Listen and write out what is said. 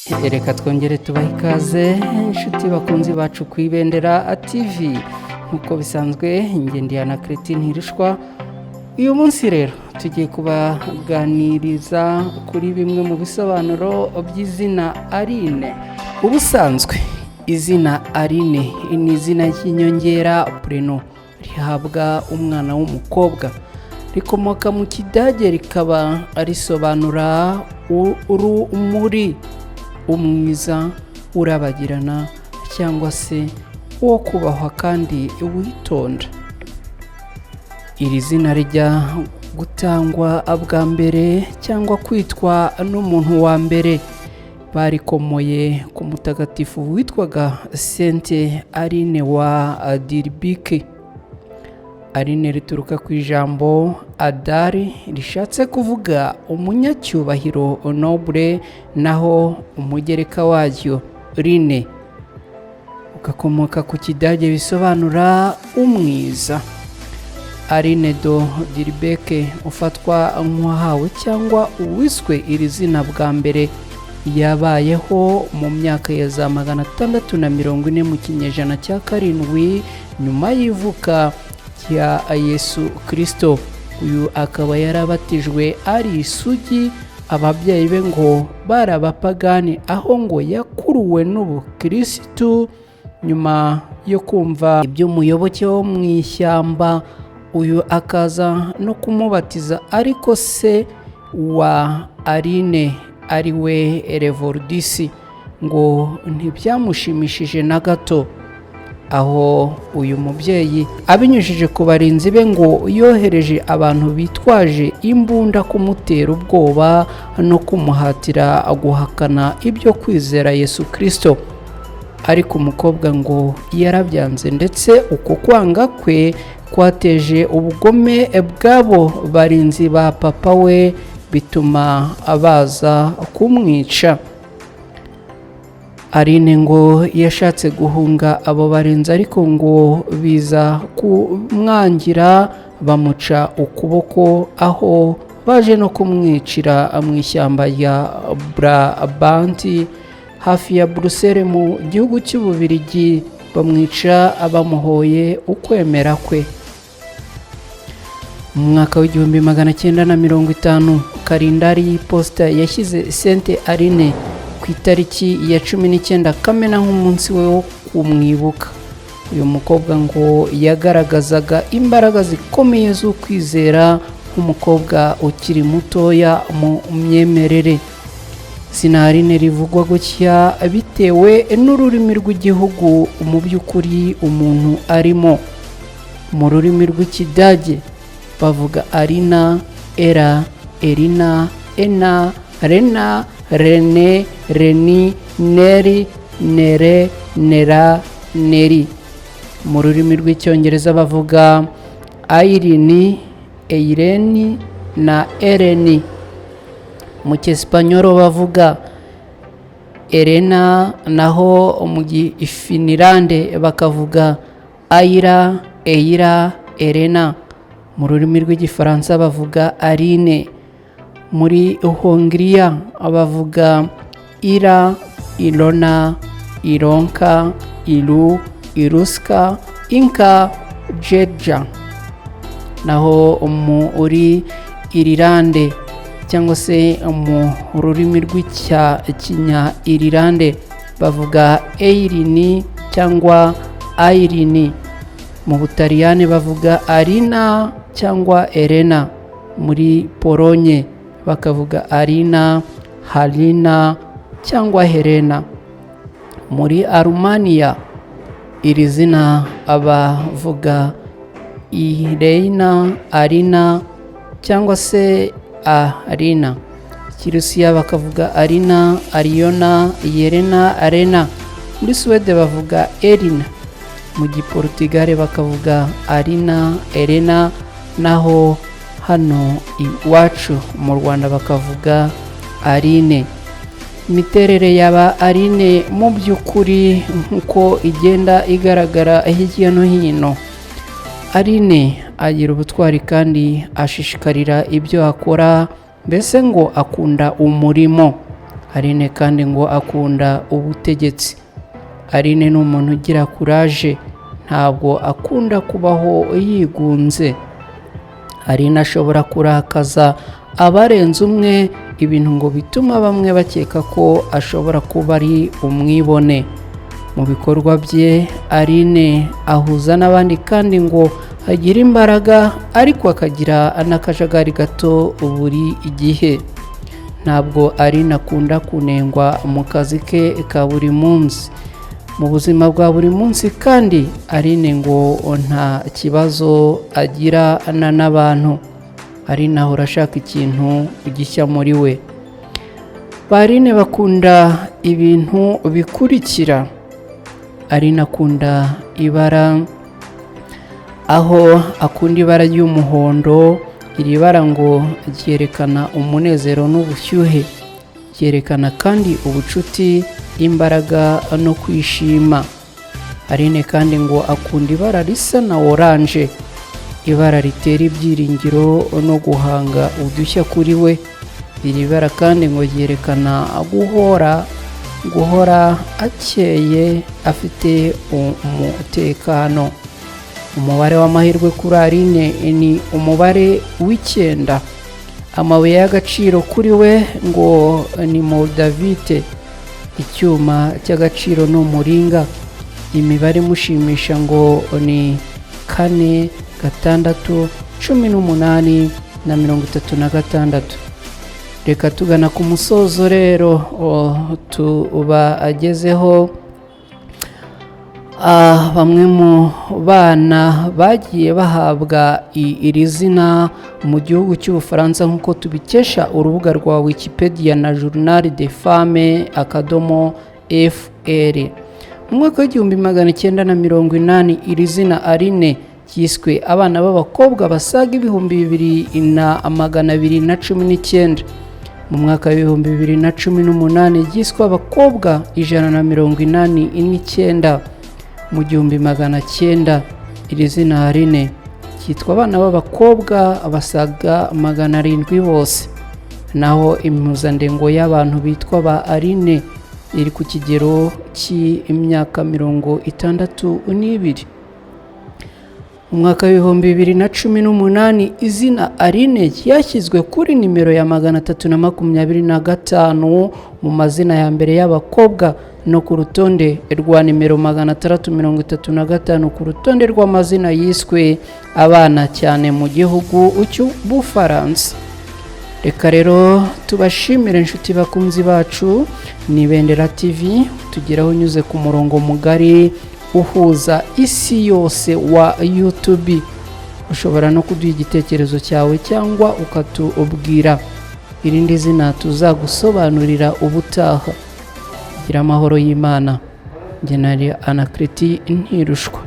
Reka twongere tubahe ikaze, inshuti bakunzi bacu ku Ibendera TV. Nk'uko bisanzwe, ngendeye na Christine Ntirushwa. Uyu munsi rero tugiye kubaganiriza kuri bimwe mu bisobanuro by'izina Aline. Ubusanzwe izina Aline ni izina ry'inyongera, prénom, rihabwa umwana w'umukobwa. Rikomoka mu Kidage, rikaba risobanura urumuri, umwiza, urabagirana cyangwa se uwo kubahwa kandi witonda. Iri zina rijya gutangwa bwa mbere cyangwa kwitwa n'umuntu wa mbere, barikomoye ku mutagatifu witwaga Sainte Aline wa Dilbeek. Aline rituruka ku ijambo adari, rishatse kuvuga umunyacyubahiro, noble, naho umugereka waryo rine ugakomoka ku Kidage, bisobanura umwiza. Aline de Dilbeek ufatwa nk'uwahawe cyangwa uwiswe iri zina bwa mbere, yabayeho mu myaka ya za 640 mu kinyejana cya 7 nyuma y'ivuka rya Yesu Kirisito. Uyu akaba yarabatijwe ari isugi. Ababyeyi be ngo bari abapagani, aho ngo yakuruwe n'ubukirisitu nyuma yo kumva iby'umuyoboke wo mu ishyamba, uyu akaza no kumubatiza. Ariko se wa Aline, ari we Revoludisi, ngo ntibyamushimishije na gato, aho uyu mubyeyi abinyujije ku barinzi be ngo yohereje abantu bitwaje imbunda kumutera ubwoba no kumuhatira guhakana ibyo kwizera Yesu Kirisito. Ariko umukobwa ngo yarabyanze, ndetse uko kwanga kwe kwateje ubugome bw'abo barinzi ba papa we, bituma baza kumwica. Aline ngo yashatse guhunga abo barinzi, ariko ngo biza kumwangira, bamuca ukuboko, aho baje no kumwicira mu ishyamba rya Brabant hafi ya Buruseli mu gihugu cy'Ububirigi, bamwica bamuhoye ukwemera kwe. Mu mwaka w'1950, kalendari y'iposita yashyize Sainte Aline ku itariki ya 19 Kamena nk'umunsi we wo kumwibuka. Uyu mukobwa ngo yagaragazaga imbaraga zikomeye z'ukwizera nk'umukobwa ukiri mutoya mu myemerere. Izina Aline rivugwa gutya bitewe n'ururimi rw'igihugu mu by'ukuri umuntu arimo. Mu rurimi rw'Ikidage bavuga Arina, Era, Erina, Ena, Rena, Rene, Reni, Neri, Nere, Nera, Neri. Mu rurimi rw'Icyongereza bavuga Ayirini, Eireni na Ereni. Mu Cyesipanyoro bavuga Elena, naho mu Gifinilande bakavuga Ayira, Eyira, Elena. Mu rurimi rw'Igifaransa bavuga Aline. Muri Hongiriya bavuga Ira, Ilona, Ironka, Iru, Iruska, Inka, Jeja. Naho muri Irilande cyangwa se mu rurimi rw'Ikinya Irilande bavuga Eirini cyangwa Airini. Mu Butaliyani bavuga Arina cyangwa Elena. Muri Polonye bakavuga Arina, Halina cyangwa Helena. Muri Arumaniya iri zina abavuga Ireina, Arina cyangwa se Arina. Kirusiya bakavuga Arina, Ariyona, Yerena, Arena. Muri Suwede bavuga Erina. Mu Giportugal bakavuga Arina, Elena, naho hano iwacu mu Rwanda bakavuga Aline. Imiterere yaba Aline mu by'ukuri nk'uko igenda igaragara hirya no hino: Aline agira ubutwari kandi ashishikarira ibyo akora, mbese ngo akunda umurimo. Aline kandi ngo akunda ubutegetsi. Aline ni umuntu ugira courage, ntabwo akunda kubaho yigunze. Aline ashobora kurakaza abarenze umwe, ibintu ngo bituma bamwe bakeka ko ashobora kuba ari umwibone. Mu bikorwa bye, Aline ahuza n'abandi kandi ngo agira imbaraga, ariko akagira n'akajagari gato buri gihe. Ntabwo Aline akunda kunengwa mu kazi ke ka buri munsi. Mu buzima bwa buri munsi kandi, Aline ngo nta kibazo agirana n'abantu. Aline ahora ashaka ikintu gishya muri we. Ba Aline bakunda ibintu bikurikira: Aline akunda ibara, aho akunda ibara ry'umuhondo. Iri bara ngo ryerekana umunezero n'ubushyuhe, ryerekana kandi ubucuti, imbaraga no kwishima. Aline kandi ngo akunda ibara risa na orange, ibara ritera ibyiringiro no guhanga udushya kuri we. Iri bara kandi ngo ryerekana guhora akeye, afite umutekano. Umubare w'amahirwe kuri Aline ni umubare w'9. Amabuye y'agaciro kuri we ngo ni moldavite, icyuma cy'agaciro ni umuringa. Imibare imushimisha ngo ni 4, 6, 18 na 36. Reka tugana ku musozo rero, tubagezeho bamwe mu bana bagiye bahabwa iri zina mu gihugu cy'Ubufaransa, nk'uko tubikesha urubuga rwa Wikipedia na journal de femme.fr. Mu mwaka w'1980, iri zina Aline ryiswe abana b'abakobwa basaga 2219. Mu mwaka w'2018 ryiswe abakobwa 189. Mu 1900, iri zina Aline ryitwa abana b'abakobwa basaga 700 bose. Naho impuzandengo y'abantu bitwa ba Aline iri ku kigero cy'imyaka 62. Mu mwaka w'2018, izina Aline ryashyizwe kuri nimero ya 325 mu mazina ya mbere y'abakobwa, no ku rutonde rwa nimero 635 ku rutonde rw'amazina yiswe abana cyane mu gihugu cy'Ubufaransa. Reka rero tubashimire, inshuti bakunzi bacu. Ni Ibendera TV, tugeraho unyuze ku murongo mugari uhuza isi yose wa YouTube. Ushobora no kuduha igitekerezo cyawe cyangwa ukatubwira irindi zina tuzagusobanurira ubutaha. Gira amahoro y'Imana. Njye nari Anakiriti Ntirushwa.